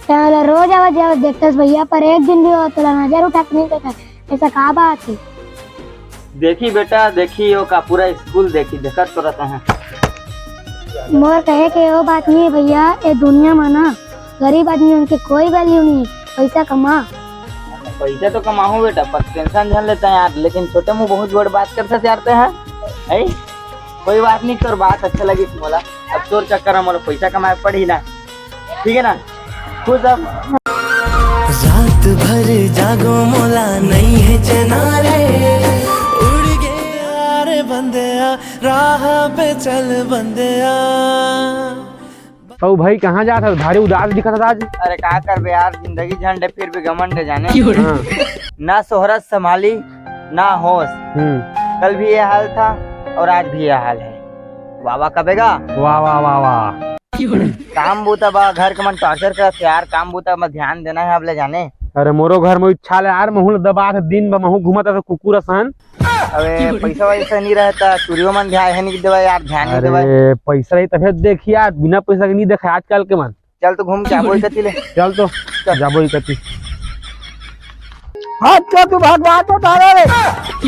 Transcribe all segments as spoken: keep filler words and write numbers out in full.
तैं ओला रोज आवत जावत देखथस भैया, पर एक दिन भी वो तोला नजर उठा के नहीं देखा। ऐसा का बात है? देखी बेटा, देखी, वो का पूरा स्कूल देखी, देखत तो रहता है। मोर कहे के वो बात नहीं है भैया, ये दुनिया में ना गरीब आदमी उनके कोई वैल्यू नहीं है। पैसा कमा। पैसा तो कमाहूँ बेटा, पर टेंशन झन लेता है यार, लेकिन छोटे मुँह बहुत बड़ बात करता यार ते है। है? कोई बात नहीं, तोर बात अच्छा लगी मोला। अब तोर चक्कर में मोला पैसा कमाए पड़ी ना, ठीक है ना? खुश अब। रात भर जागो मोला नहीं है चैना रे, उड़ गया रे बंदया, राह पे चल बंदया। अउ भाई, कहाँ जात हस? भारी उदास दिखत हस आज। अरे का करबे यार, जिंदगी झंड है, फिर भी घमंड है जाने। हाँ। ना शोहरत संभाली, ना होश। हम्म। कल भी ये हाल था और आज भी ये हाल है। वाह वाह कबेगा। वाह वाह वाह वाह। काम बूता बा, घर के मन टॉर्चर करत यार, काम बूता में ध्यान देना है अब ले जाने। अरे मोरो घर में इच्छा ले यार, महू ल दबा के दिन बा महू घूमत रहे कुकुर असन। अबे पैसा वैसा नहीं रहता, चुरियो मन ध्यान है नहीं देवा यार, ध्यान नहीं देवा। अरे पैसा रही तभे देखी यार, बिना पैसा के नहीं देखा आजकल के मन। चल तो घूम के आबो इकती ले। चल तो, चल। जाबो इकती। हाथ का तू भाग, भाग तो उठा रे।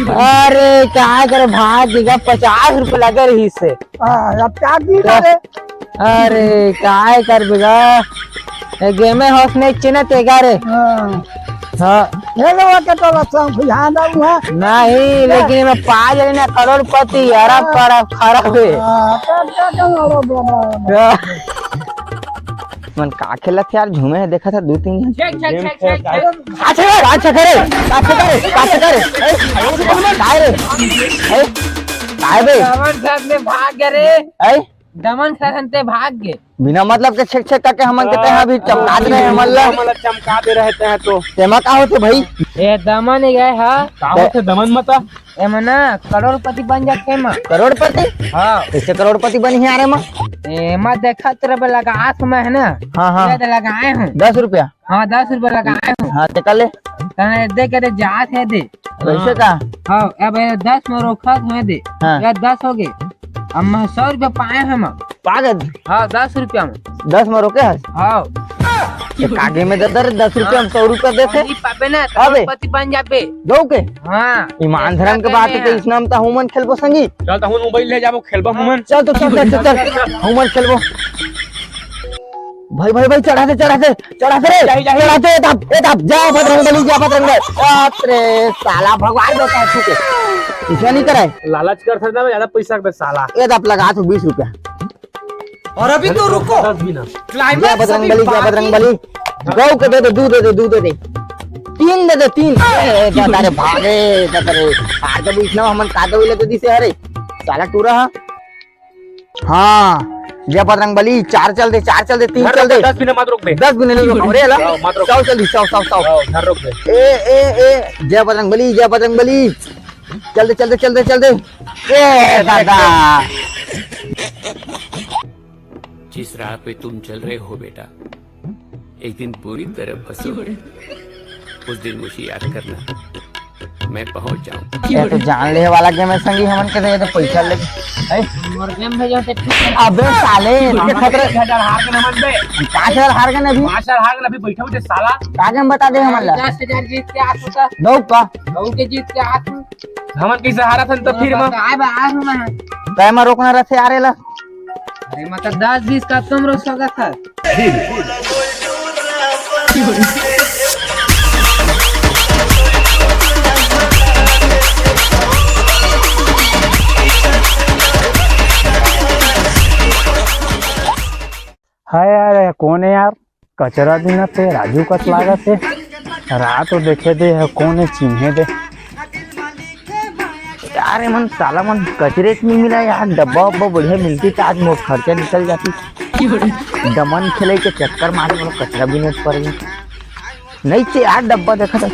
अरे, काय करे भाग गया, पचास रुपये लगे रही से। हाँ, अब क्या की तो रे? अरे, काय कर बेगा? ए, गेमे हाउस में चिन्ह तेगा रे। हाँ। हाँ। ये लोग के तो बच्चा खुजा ना हुआ। नहीं, लेकिन मैं पाँच जने ना करोड़पति, अरब, हाँ। खरब, खरब है। हाँ, तो क्या करो, बाबा? हाँ। मन का खेलत हे यार, झूमे हे, देखत हे दू तीन झन। छेक, छेक, छेक, छेक, छेक। अच्छा करे, अच्छा करे, अच्छा करे, अच्छा करे। ए, काय रे? ए, काय बे? दमन सर ने भाग गए रे। ए? दमन सर हंते भाग गए। बिना मतलब के छेक छेक करके हमन के तेहा अभी चमका दे रहे हमन ला। हमन ला चमका दे रहे तेहा तो। तेमा का होथे भाई? ए दमन ही गए हा। का होथे दमन मता? एमा ना करोड़पति बन जाथे एमा। करोड़पति? हाँ। कैसे करोड़पति बनी है यार एमा? एमा देखा तेरा बे लगा आस में है ना? हाँ, हाँ। ये तो लगाए हूँ। दस रुपया? हाँ, दस रुपया लगाए हूँ। हाँ, ते कर ले। तने दे के दे, जात है दे। कैसे का? हाँ, अब ये दस में रोकत हुए दे। हाँ। ये दस हो गए। अब मैं सौ रुपया पाए हैं मैं। पागल? हाँ, दस रुपया में। दस में रोके हस? हाँ। ये कागे में दे दे रे, दस रुपया में सौ रुपया देथे। नहीं पाबे ना, अबे। करोड़पति बन जाबे। दो के? हाँ। ईमान धर्म के बात है, इसना में तो हमन खेलबो संगी। चल तो हमन मोबाइल ले जाबो, खेलबो हमन। चल तो चल, चल, चल, चल। हमन खेलबो। भाई, भाई, भाई, चढ़ा दे, चढ़ा दे, चढ़ा दे रे। जाही, जाही। चढ़ा दे, ए दाब, ए दाब, जय बजरंग बली, जय बजरंग बली। बाप रे, साला भगवान देता है छू के। पीछे नहीं कराए। लालच कर सकता है, ज्यादा पैसा दे साला। ए दाब लगा तू बीस रुपया। और अभी तो रुको। दस भी ना। जय बजरंग बली, जय बजरंग बली। गौ के दे दे, दू दे दे, दू दे दे। तीन दे दे, तीन। ए, ए, दादा रे, भागे, दादा रे। हार के बीच ना हमन का दे ले तो दिसे, अरे। साला टूरा हा। हाँ, जय बजरंग बली, चार चल दे, चार चल दे, तीन चल दे। दस भी ना, मत रोक दे। दस भी नहीं रोक, अरे ला। हाँ, मत रोक। सौ चल दी, सौ, सौ, सौ। हाँ, घर रोक दे। ए, ए, ए, जय बजरंग बली, जय बजरंग बली। चल दे, चल दे, चल दे, चल दे। ए, दादा। जिस राह पे तुम चल रहे हो बेटा, एक दिन पूरी तरह फंसोगे। उस दिन मुझे याद करना, मैं पहुंच जाऊं। ये तो जान ले वाला गेम है संगी, हमन के तो ये तो पैसा ले। ए? मोर गेम भेजो ते ठीक है। अबे साले, इतने खतरे। पाँच हजार हार के नमन बे। पाँच हजार हार के ना अभी। पाँच हजार हार के ना अभी, बैठे बैठे साला। का गेम बता दे हमन ला? दस हजार जीत के आस होता। दो का? दो के जीत के आस। हमन कैसे हारा थन तो फिर मा? काय बा, आस में। तय मा रोकना रहते आ रे ला। अरे, मतलब, दस बीस का तुम रोज स्वागत है। हाय यार, ये कौन है यार? कचरा बिनथे, राजू कस लागत हे। रात हो देखे दे, हे कौन हे, चिन्हे दे। यार, एमन साला मन कचरे च नहीं मिला यार, डब्बा उब्बा बढ़िया मिलती त आज मोर खर्चा निकल जाती। दमन खेले के चक्कर मारे मोला कचरा बिने पड़ गया। नहीं ते यार, डब्बा देखा था,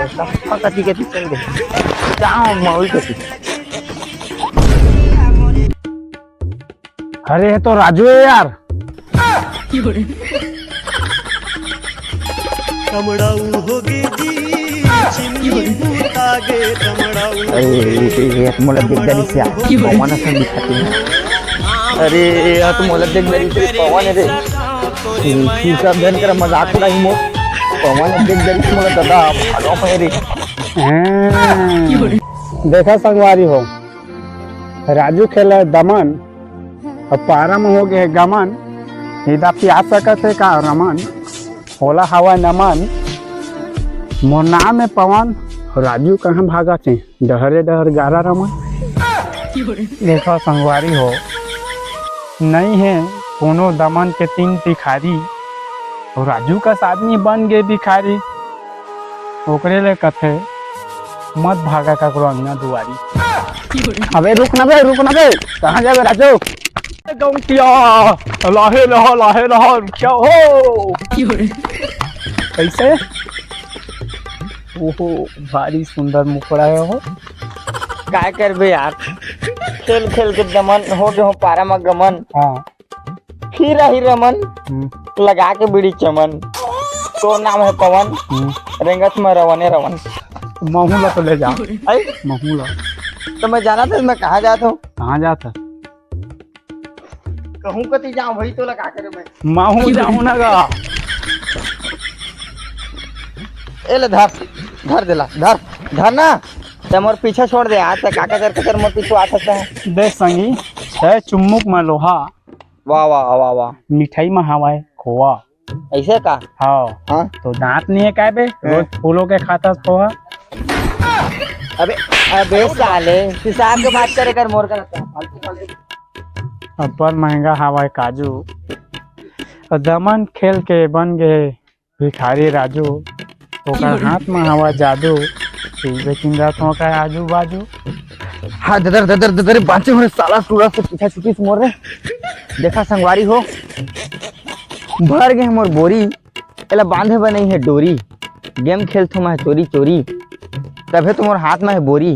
सफा कति कति चल गए। जाओ, मौल कति। अरे, ये तो राजू है यार। तमड़ाऊ हो गे जी, चिमनी फूटा गे तमड़ाऊ। अरे, ये तो मोला देख डरी से यार, पवन असन दिखाते हैं। अरे, ये तो मोला देख डरी से पवन है रे। तू सब झन कर मजाक उड़ाई मोर। पवन देख देख मोला दादा, भागो फेरी। हाँ। देखा संगवारी हो, राजू खेला दमन, अब पारा में हो गए गमन, इदा पिया सकत हे का रमन, होला हवा नमन। मोर नाम है पवन, राजू कहाँ भागत हे, डहरे डहर गारा रमन। देखो संगवारी हो, नहीं है कोनो दमन के तीन भिखारी, राजू कस आदमी बन गए भिखारी, ओकरे ले कथे मत भागा ककरो अंगना दुआरी। अबे रुक ना बे, रुक ना बे, कहाँ जाबे राजू? गौंटिया, लाहे लहा, लाहे लहा, रुकिया हो। कैसे? ओहो, भारी सुंदर मुखड़ा है हो। काय करबे यार, खेल खेल के दमन हो गए हो पारा में गमन। हाँ। फिर आही रमन, हम्म। लगा के बीड़ी चमन। तोर नाम है पवन, हम्म। रेंगत में रवने रवन। महू ला तो ले जा। आई? महू ला। तो मैं जाना था मैं कहाँ जाता हूँ? कहाँ जाता? कहूँ कती जाऊँ भाई, तो लगा करे मैं। महू जाऊँ ना गा। ए ले धर, धर देला, धर, धर ना। ते मोर पीछा छोड़ दे, आज तक काका कर कर मोर पीछू आता है। दे संगी, है चुम्मुक में लोहा। वाह, वाह, वाह, वाह। मिठाई में हवाए खोआ। ऐसे का? हाँ। हाँ। तो दांत नहीं है काय बे? हाँ। रोज फूलों के खाता खोआ। अबे, अबे साले, हिसाब के बात करे कर, मोर का लगता है, फालतू, फालतू। अब्बड़ महंगा हवाए काजू। दमन खेल के बन गए भिखारी राजू, ओकर हाथ में हवा जादू, पीबे किंदा तो का आजू बाजू। हाँ, ददर, ददर, ददर, बांचे हुए साला सूरा से पीछा छुटी से मोर रे। देखा संगवारी हो, भर गए मोर बोरी, एला बांधे बर नहीं है डोरी। गेम खेलथो मैं चोरी चोरी, तभे तो मोर हाथ में है बोरी।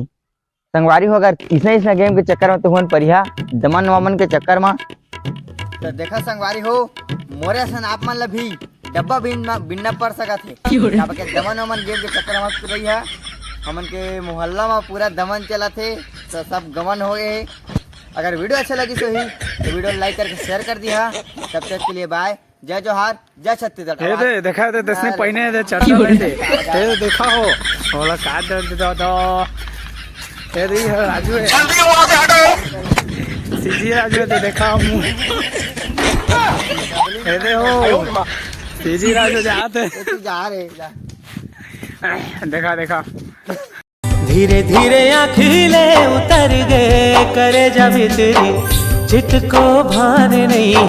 संगवारी हो, अगर इसने इसने गेम के चक्कर में तुहन परिहा, दमन वमन के चक्कर में, तो देखा संगवारी हो, मोरे असन आप मन ला भी डब्बा बिन बिनना पड़ सकत हे। काबर के दमन वमन गेम के चक्कर में रही है, हमन के मोहल्ला में पूरा दमन चलत हे, तो सब गमन हो गए हे। अगर वीडियो अच्छा लगी सही तो वीडियो लाइक करके शेयर कर दिया। तब तक के लिए बाय, जय जोहार, जय छत्तीसगढ़। ए दे, देखा दे, दसने अरे। पहिने दे, चट्टा रहे दे। ए दे, देखा हो, होला का दे दे, दे, दे। ए दे, ये राजू है। जल्दी वहाँ से हटो। सीजी राजू है, दे, देखा मुंह। ए दे हो। सीजी राजू जाते। ए, तू जा रे, जा। देखा, देखा। धीरे धीरे आँखी ले उतर गए, करे जा भीतरी चित को भान नहीं।